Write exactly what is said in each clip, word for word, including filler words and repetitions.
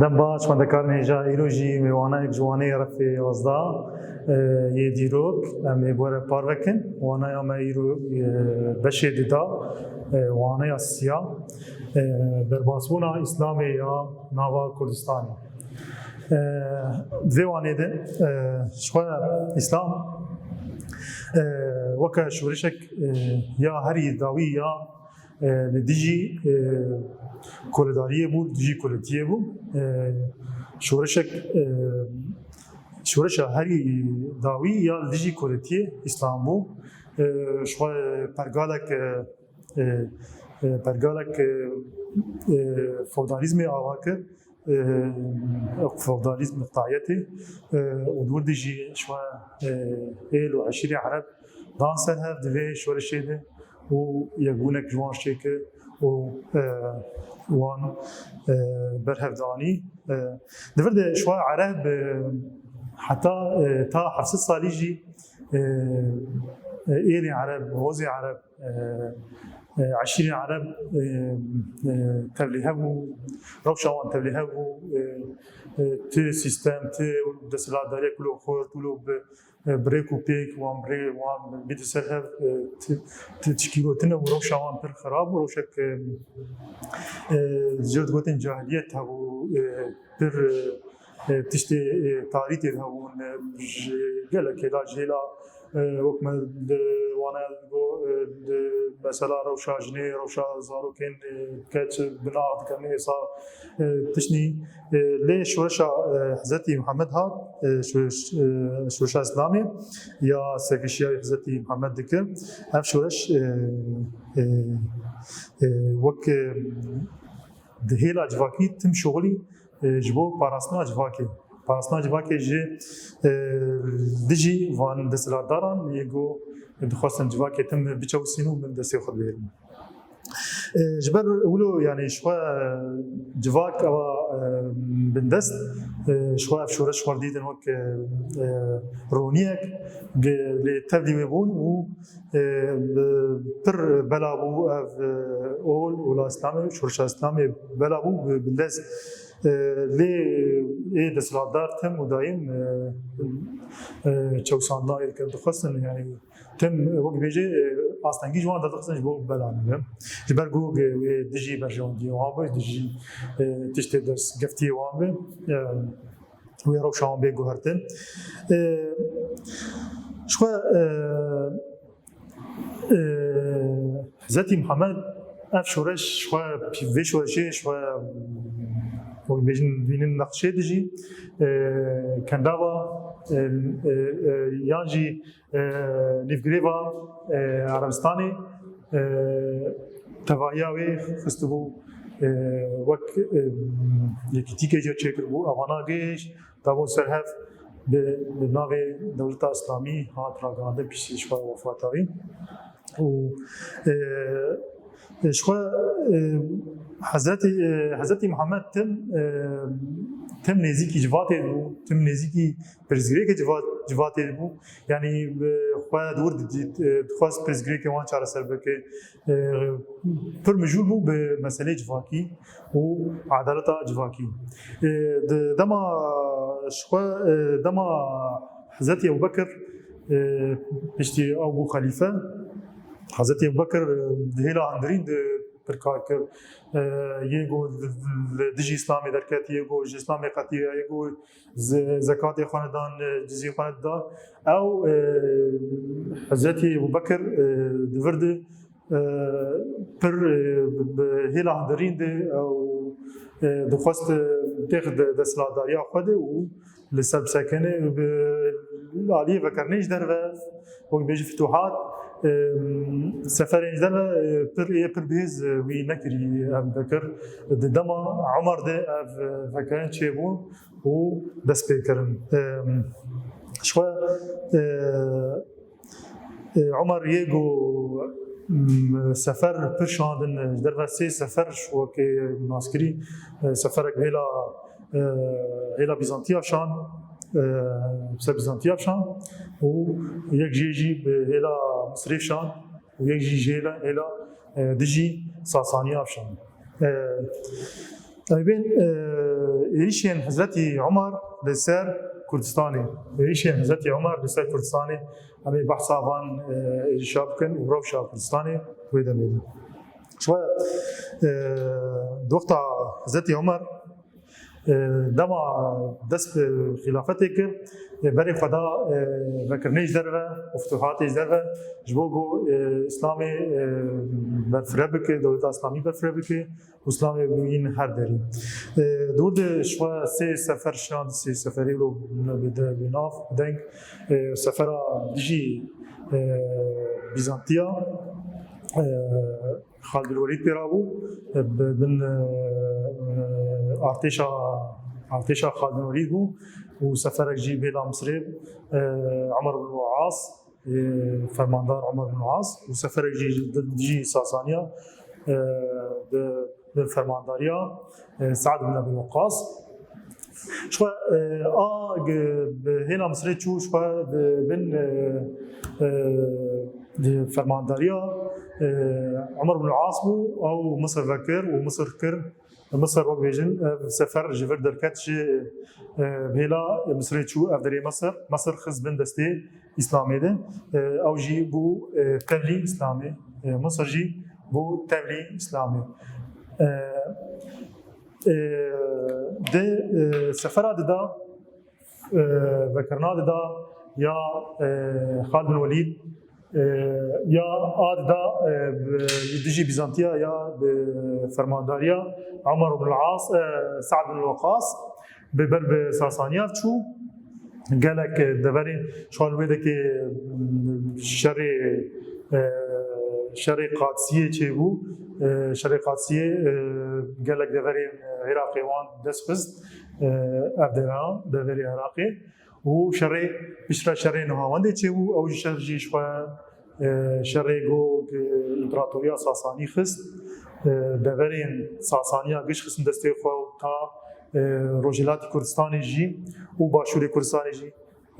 Dem baş, xwendekarên hêja, îro jî mêvanayek ji wanê refê yazdeh, e, yê dîrok, em ê bi we re parve kin. Wanaya me îro, e, beşê dida, e, wanaya siya, e, derbasbûna Îslamê ya nava Kurdistanê. E, vê wanê de, e, ji xwe Îslam, e, weke şoreşek, e, ya herî dawî ya e, li dijî, e, koledariyê bû, li dijî koletiyê bû. E, şoreşek, e, şoreşa herî dawî ya li dijî koletiyê Îslam bû. E, ji xwe pergalek, e, e, e, pergalek, e, e, feodalîzmê ava kir. E, feodalîzm, iqtayetê, e, û li wir dijî ji xwe, e, êl û eşîrê Ereb dan ser hev di vê şoreşê de û yekbûnek ji wan çêkir û, e, wan, e, berhev danî. E, di vir de ji xwe Ereb, e, heta, e, ta heft sed salî jî, e, e, êlên Ereb, hozê Ereb, e, e, eşîrên Ereb, e, e, tevlî hebû, rewşa wan tevlî hebû, e, e, ti sîstem, ti desthilatdariyek wilo xurt, wilo bi, e, bi rêk û pêk wan bi rê, wan bî di ser hev, e, ti, ti tişkîlotine û rewşa wan pir xirab û rewşek, e, e, cihê digotin cahiliyet hebû, e, pir, e, e, tiştê, e, tarî tê de hebûn, e, ji gelek hêla, ji hêla, e, wek me di wana go, e, di mesela rewşa jinê, rewşa zarokên, e, keç binax dikin, êsa, e, tiştî, e, lê şoreşa, e, Hezretî Muhammed hat, e, şoreş-, e, şoreşa Îslamê ya serkişiya Hezretî Muhammed dikir. Ev şoreş, e, e, e, wek, e, di hêla civakî tim şixulî, e, ji bo parastina civakê. Parastina civakê ji, e, dijî van desthilatdaran yê ku dixwestin civakê tim biçewsîn û bin destê xwe bihêlin. E, ji ber wilo, yanî ji xwe civak ewa, e, bindest, e, ji xwe ev şoreş xwe dîtin wek, e, e, roniyek, ge-, lê tevlî wê bûn û, e, bi pir bela bû ev, e, ol, ola Îslamê, şoreşa Îslamê bela bû, bi, bindest. E, lê ê desthilatdar tim û dayim, e, e, çewsandina êl dikin, dixwestin, yanî tim, wek bêje, e, astengî ji wan derdixistin ji bo bela nebe. Ji ber ku, e, wê dijî berjewendiyê wan be, dijî, e, tiştê destgiftiyê wan be, e, wê rewşa wan bê guhertin. E, ji xwe, e, Ee, Hezretî Muhammed ev şoreş ji xwe, vê şoreşê ji xwe, wek bêjin, vînin nexşê dijî, ee, kendava, ee, ee, ee, yan jî, ee, nîvgirêva, ee, Erebistanê, ee, tevahiya wê xistibû, ee, wek, ee, yekîtîkê jê çêkiribû, evana gihêj, dabûn ser hev, bi, bi navê Dewleta Îslamî hat ragihandin piştî ji xwe wefata wî. Û, e, e, ji xwe, e, Hezretî, e, Hezretî Muhammed tim, e, tim nêzîkî civatê dibû, tim nêzîkî pirsgirêkê civa-, civatê dibû. Yanî, e, xwe di wir didît, e, dixwest pirsgirêkê wan çareser bike. E, pir mijûl bû bi meseleyê civakî û edaleta civakî. E, di dema ji xwe, e, dema Hezretî Ebubekir, e, piştî ew bû xelîfe, Hezretî Ebubekir, e, di hêla hundirîn de pir kar kir. E, yê ku li, li dijî Îslamê derket, yê ku ji Îslamê qetiya, yê ku ze-, zekatê xwe nedan, e, cizî xwe neda. Ew, e, Hezretî Ebubekir, e, di vir de, e, pir, e, bi, bi hêla hundirîn de ew, e, dixwest, e, têx de desthilatdariya xwe de û li ser bisekine, bi aliyê vekirinê ji derve, wek bêjî fituhat, e, seferên ji derve, e, pir, ê pir bihêz, e, wî nekirî ev vekir. Di dema Umar de ev, e, vekirin çêbû û dest pê kirin. E, ji xwe, e, e, Umar yê ku, m, sefer pir şandin, e, ji derve sê sefer ji wekê naskirî, e, seferek hêla, e, hêla Bîzantiya şan, e, ser Bîzantiya şan û yek jê jî bi hêla Misirê şan û yek jî ji hêla, hêla, e, dijî Sasaniya şan. E, Taybên, e, êrîşên Hezretî Umar li ser Kurdistanê. Êrîşên Hezretî Umar li ser Kurdistanê. Em ê behsa van, e, êrîşa bikin û rewşa Kurdistanê wê demê de. Şuwe, e, di wexta Hezretî Umar, e, dema dest bi xîlafetê kir, e, berê xwe da, e, vekirinê ji derve û futuhatê ji derve, ji bo ku, e, Îslamê, e, berfireh bike, dewleta Îslamî berfireh bike, Îslamê bûyîn her derî. E, dûr de şuwe sê sefer şand, sê seferî lo bi, bi, bi nav, bi deng, e, sefera dijî, e, Bîzantiya, e, Xalid Welîd pê rabû, e, bi, bin, e, e, artêşa, artêşa Xalid Welîd bû û seferek jî bêla Misirê, e, Umar bin As, e, fermandar Umar bin As û seferek jî di, dijî Sasaniya, e, bi, bi fermandariya, e, Sa'd bin Ebi Weqqas. Şuwe, e, a, ge-, bi hêla Misirê çû, şuwe di bin, e, e, di fermandariya, e, Umar bin As bû, ew Misir vekir û Misir kir, Misir wek bêjin, ev sefer ji vir derket ji, e, hêla Misirê çû, ev derê Misir, Misir xist bin destê Îslamê de. E, ew jî bû, e, tevlî Îslamê. E, Misir jî bû tevlî Îslamê. E, e, di, e, sefera dida, e, vekirina dida ya, e, Xalid bin Welîd, e, ya a dida, e, bi, dijî Bîzantiya ya bi fermandariya Umar bin As, e, Sa'd bin Weqqas bi ber bi Sasaniya çû. Gelek deverên şal wê dekê şerê, e, şerê Qadsiyê çêbû. E, şerê Qadsiyê, e, gelek deverên Iraqê wan dest xist. E, ev devera, deverê Iraqê. Û şerê, piştre şerê Nihawendê çêbû, ew jî şer jî ji xwe, e, şerê go, e, împeratoriya Sasanî xist. E, deverên Sasaniya giş xistin destê xwe û ta, e, rojhilatî Kurdistanê jî û başûrê Kurdistanê jî,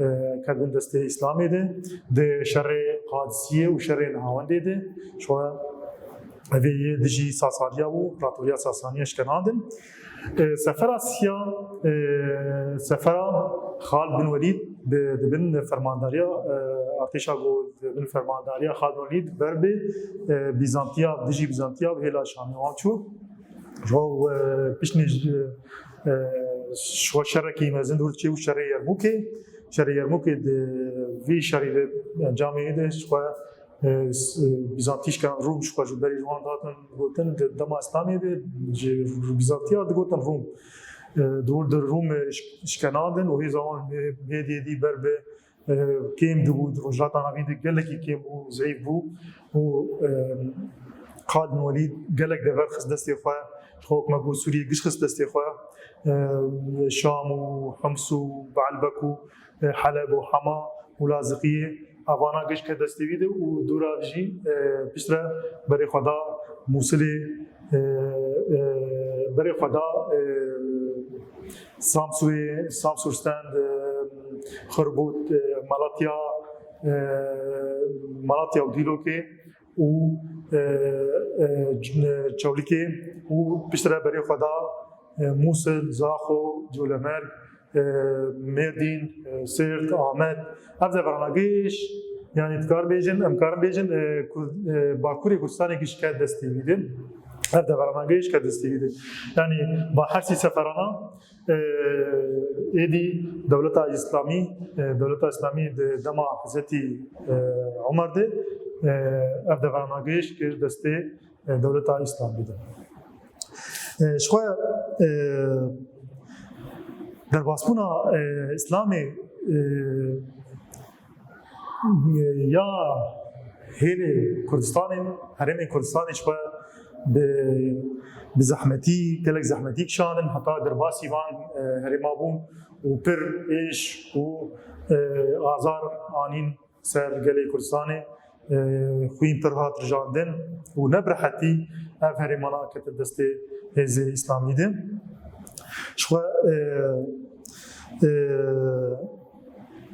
e, ket bin destê Îslamê de. Di şerê Qadisiyê û şerê Nihawendê de ji xwe Evê yê dijî Sasaniya bû, împeratoriya Sasaniya şkenandin. E, sefera siya, e, sefera Xalid bin Welîd bi, di bin fermandariya, e, artêşa ku di bin fermandariya Xalid bin Welîd ber bi, e, Bîzantiya, dijî Bîzantiya bi hêla Şamê wan çû. Ji bo, e, piştî, e, ji bo şerekî mezin dûr çê û şerê Yermûkê. Şerê Yermûkê di vî şerî de encamê de ji xwe e, s-, e, Bîzantî şkenan Rûm ji xwe ji berî ji wan dihatin gotin, di dema Îslamê de ji Bîzantiya digotin Rûm. E, dûr di Rûm, e, şk-, şkenandin û hêza wan hê-, hêdî hêdî ber bi, e, kêm dibû, di Rojhilata Navîn de gelekî kêm bû, zeyîf bû û, e, Xalid bin Welîd gelek dever xist destê xwe, ji xwe wek me got Sûriyê giş xist destê xwe, e, Şam û Hims û Baalbek û, e, Heleb û Hema û Laziqiyê. Evana giş ke destê wî de û dûra jî, e, piştre berê xwe da Mûsilê, e, e, berê xwe da, e, Samsûrê, Samsûr Stend, e, Xirbût, e, Malatya, e, Malatya û Dîlokê û, e, e, Çewlîkê û piştre berê xwe da e, Mûsil, Zaxo, Colemêrg, e, Mêrdîn, e, Sêrt, Amed. Ev deverana giş, yanî dikar bêjin, em karin bêjin, e, Kur-, e, Bakurê Kurdistanê giş ket destê wî de. Ev deverana giş ket destê wî de. Yanî ba her sî seferana, e, êdî dewleta Îslamî, e, dewleta Îslamî di dema Hezretî, e, Omer de, e, ev deverana giş kir destê e, dewleta Îslamî de. E, ji xwe, e, derbasbûna, e, Îslamê, e, ya hêlê Kurdistanê, herêmê Kurdistanê ji xwe bi, bi zehmetî, gelek zehmetî kişandin, heta derbasî van, e, herêma bûn û pir êş û, e, azar anîn ser gelê Kurdistanê, e, xwîn pir hat rijandin û ne bi rehetî ev herêmana kete destê hêzê Îslamî de. Ji xwe, e, e,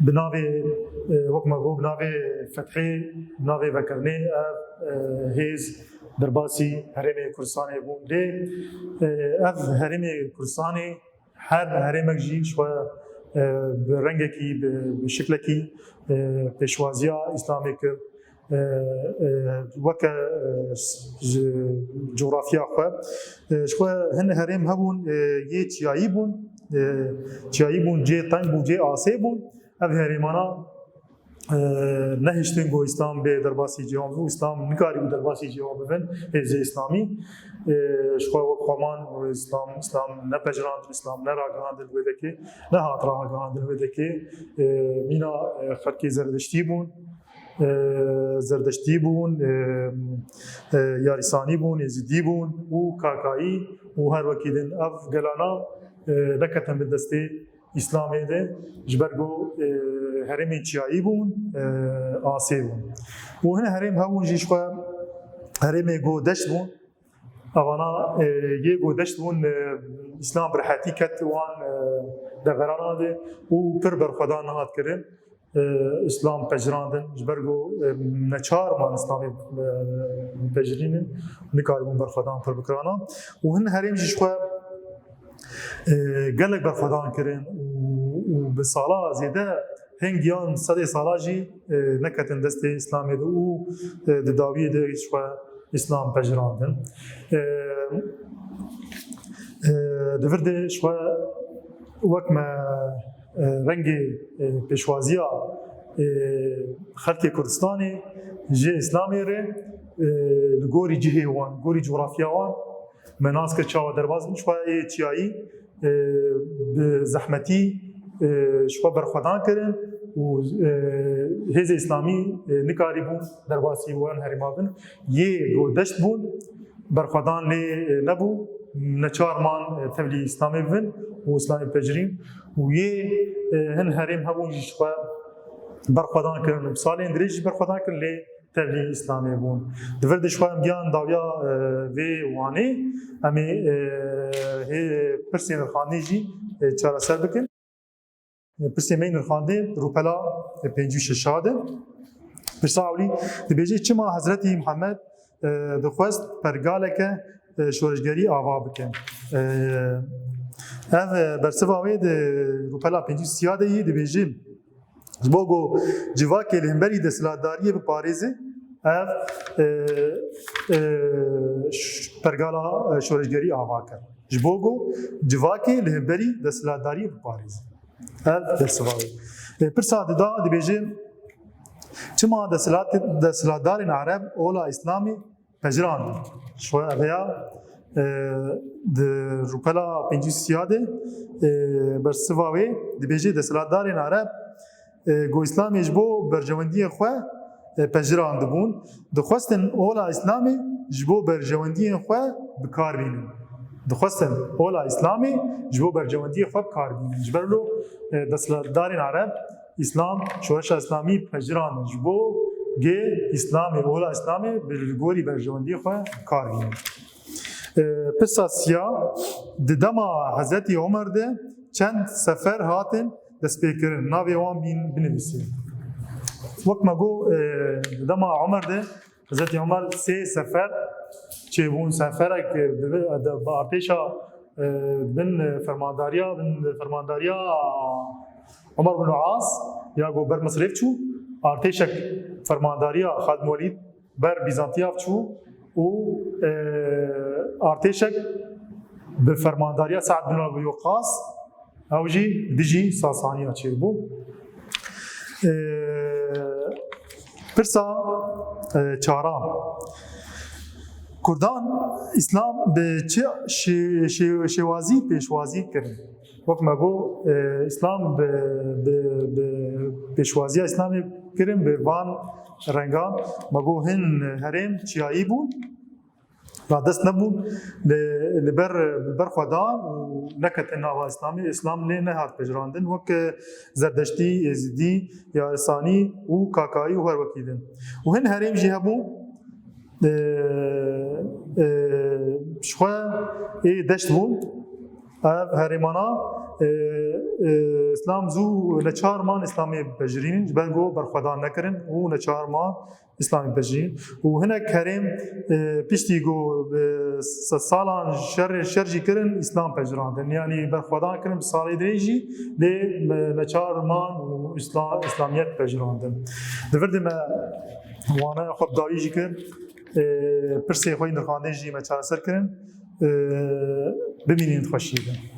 Bi navê, e, wek me got, bi navê fethê, bi navê vekirinê ev, e, hêz derbasî herêmê Kurdistanê bûn. Lê, e, ev herêmê Kurdistanê her herêmek jî ji xwe, e, bi rengekî, bi, bi şiklekî, e, pêşwaziya Îslamê kir. E, e, weke, e, ji cografya xwe. E, ji xwe hin herêm hebûn, e, yê çiyayî bûn, e, çiyayî bûn, cê teng bû, cê asê bûn. Ev herêmana, e, nehiştin ku Îslam bê derbasî cihê wan bû. Îslam nikarîbû derbasî cihê wan bibin, hêzê Îslamî. E, ji xwe wek xweman Îslam, Îslam nepejirandin, Îslam neragihandin wê dekê, nehat ragihandin wê dekê. E, mîna, e, xelkê Zerdeştî bûn. E, Zerdeştî bûn, e, e, Yarîsanî bûn, Êzidî bûn û Kakayî û her wekî din. Ev gelana, e, neketin bi destê Îslamê de, ji ber ku, e, herêmên çiyayî bûn, e, asê bûn. Û hin herêm hebûn jî ji xwe herêmê ku deşt bûn. Evana, e, yê ku deşt bûn, e, Îslam bi rehetî ket wan, e, deverana de û pir berxwedan nehat kirin. E, Îslam pejirandin, ji ber ku, e, neçar man Îslamê, e, pejirînin, nikaribûn berxwedan pir bikirana. Û hin herêm jî ji xwe, e, gelek berxwedan kirin û, û bi sala zêde hing yan sedê sala jî, e, neketin destê Îslamê de û, e, di dawiyê de ji xwe Îslam pejirandin. E, e, di vir de ji xwe wek me, e, rengê, e, pêşwaziya, e, xelkê Kurdistanê ji Îslamê re, e, li gorî cihê wan, gorî cografya wan, me nas kir çawa derbas bin, ji xwe ê çiyayî, e, bi zehmetî, e, ji xwe berxwedan kirin û, e, hêzê Îslamî, e, nikarîbûn derbasî wan herêma bin. Yê ku deşt bûn, berxwedan lê, e, nebû. Neçar man, e, tevlî Îslamê bibin û Îslamê pejirîn. Û yê, e, hin herêm hebûn jî ji xwe berxwedan kirin û salên dirêj jî berxwedan kirin, lê tevlî Îslamê bûn. Di vir de ji xwe em gihan dawiya, e, vê wanê, em ê, e, hê pirsên nirxandinê jî, e, çareser bikin. E, pirsê me yê nirxandin rûpela, e, pêncî û şeş de. Pirsa ewlî dibêje, çima Hezretî Muhammed, e, dixwest pergaleke, e, şoreşgerî ava bike? E, ev, e, bersiva wê di rûpela pêncî û sî de yî dibêje, Ji bo ku civakê li hemberî desthilatdariyê biparêze, ev, e, e, ş-, pergala, e, şoreşgerî ava kir. Ji bo ku civakê li hemberî desthilatdariyê biparêze. Ev bersiva wê. E, pirsa dida dibêje, çima desthilat-, desthilatdarên Ereb ola Îslamê pejirandin. Ji xwe ev ya, e, di rûpela pêncî û sî de, e, bersiva wê dibêje, desthilatdarên Ereb, e, ku Îslamê ji bo berjewendiyên xwe, e, pejirandibûn, dixwestin ola Îslamê ji bo berjewendiyên xwe bi kar bînin. Dixwestin ola Îslamê ji bo berjewendiyê xwe bi kar bînin. Ji ber lo, e, desthilatdarên Ereb Îslam, şoreşa Îslamî pejirandin ji bo gê Îslamê, ola Îslamê bi li gorî berjewendiyê xwe bi kar bînin. E, pirsa siya, di dema Hezretî Omer de çend sefer hatin destpêkirin, navê wan bîn-, binivîsî. Wek me got, e, di dema Omer de Hezretî Omer sê sefer çêbûn, seferek, e, bi, bi artêşa, e, bin, e, fermandariya, bin fermandariya Omer bin As ya ku ber Misrê çû, artêşek fermandariya Xalid Welîd ber Bîzantiya çû û, e, artêşek bi fermandariya Sa'd bin Abi Weqqas, ew jî dijî Sasaniya çêbû. E, pirsa, e, çaran. Kurdan Îslam bi çi şê-, şê-, şêwazî pêşwazî kirin? Wek me got, e, Îslam bi, bi, bi pêşwaziya Îslamê kirin bi van rengan. Me got hin herêm çiyayî bûn, radest nebûn, li, li ber, li ber xwe dan û neketin nava Îslamê. Îslam lê nehat pejirandin, wek Zerdeştî, Êzidî, Yarisanî û Kakayî û her wekî din. Û hin herêm jî hebûn, e, e, ji xwe ê deşt bûn. Ev herêmana E, e, Îslam zû neçar man Îslamê bipejirînin, ji ber ku berxwedan nekirin û neçar man Îslamê bipejirînin. Û hinek herêm, e, piştî ku, e, se-, salan şer, şer jî kirin, Îslam pejirandin. Yanî berxwedan kirin bi salê dirêj jî, lê me-, neçar man û Îsla-, Îslamiyet pejirandin. Di vir de me wanaya xwe bi dawî jî kir, e, pirsê xwe yên nirxandin jî me çareser kirin. E, bimînin xweşiyê de.